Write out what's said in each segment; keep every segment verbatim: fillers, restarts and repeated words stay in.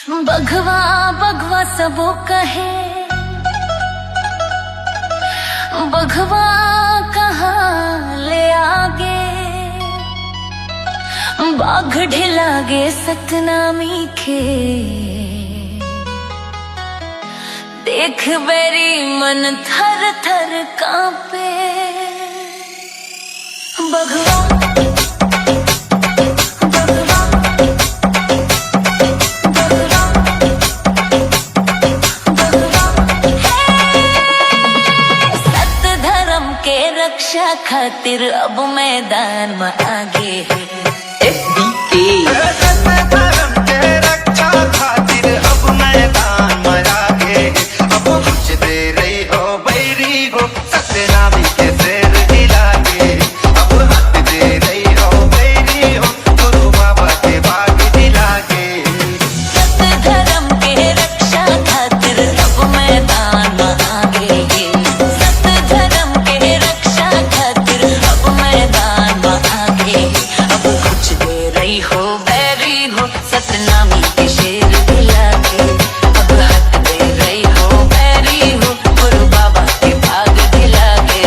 बघवा बघवा सबो कहे, बघवा कहाँ ले आगे। बाघ ढिला गे सतनामी के, देख बैरी मन थर थर कांपे। बघवा, बघवा, बघवा, बघवा, हे। सत धर्म के रक्षा खातिर अब मैदान में आगे हे। एसडीके। सत धर्म के रक्षा खातिर अब मैदान में आगे हे। अब कुछ दे रही हो बैरी हो, सतनामी के शेर दिला के। अब हाथ दे रही हो बैरी हो, गुरु बाबा के बाग दिला के। सत धर्म के रक्षा खातिर अब मैदान में आगे हे। सत धर्म के रक्षा खातिर अब मैदान में आगे हे। अब कुछ दे रही हो बैरी हो, सतनामी के शेर दिला के। अब हाथ दे रही हो बैरी हो, गुरु बाबा के बाग दिला के।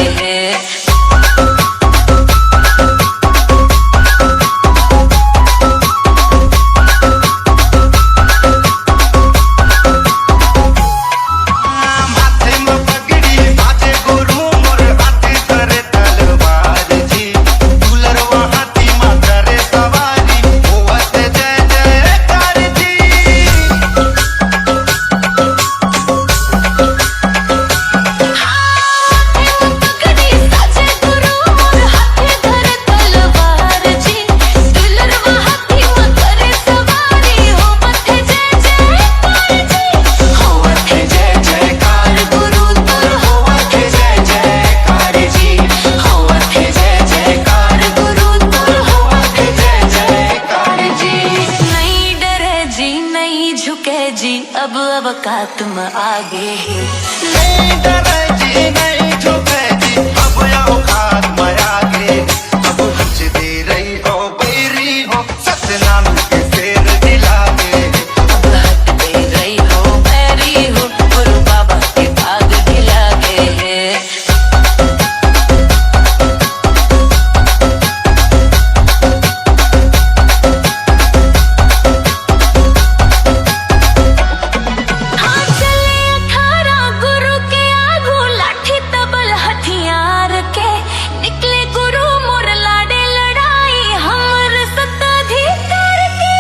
माथे में पगड़ी बाजे गुरु मोर, हाथ करे तलवार जी। दुलरवा हाथी में करे सवारी, होवत जय जयकार जी। नइ डरे जी, नइ झुके जी, अब अवकात में आगे हे। नइ डरे जी, नइ झुके जी, अब अवकात में आगे। अब कुछ दे रही हो बैरी हो, सतनाम के शेर दिला के। अब हाथ दे रही हो बैरी हो, गुरु बाबा के बाग दिला के। हाँ, चले अखाड़ा गुरु के आगू, लाठी तबल हथियार के। निकले गुरु मोर लाड़े लड़ाई, हमर सत्ताधिकार के।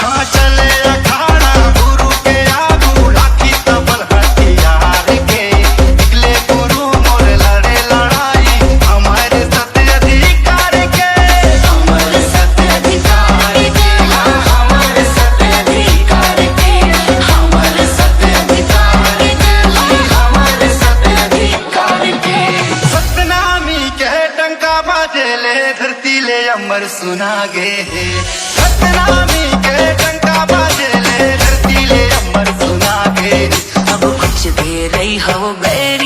हाँ, चले अखाड़ा गुरु के आगू, लाठी तबल हथियार के। निकले गुरु मोर लड़े लड़ाई, हमर सत्य अधिकार के। हमर सत्य अधिकार के, हाँ, हमर सत्य अधिकार के। हमर सत्य अधिकार के, हाँ, हमर सत्य अधिकार के। सतनामी के डंका बाजे ले धरती ले अमर सुना गे हे। सतनामी के डंका बाजे ले धरती ले अमर सुना गे। अब कुछ दे रही हो बैरी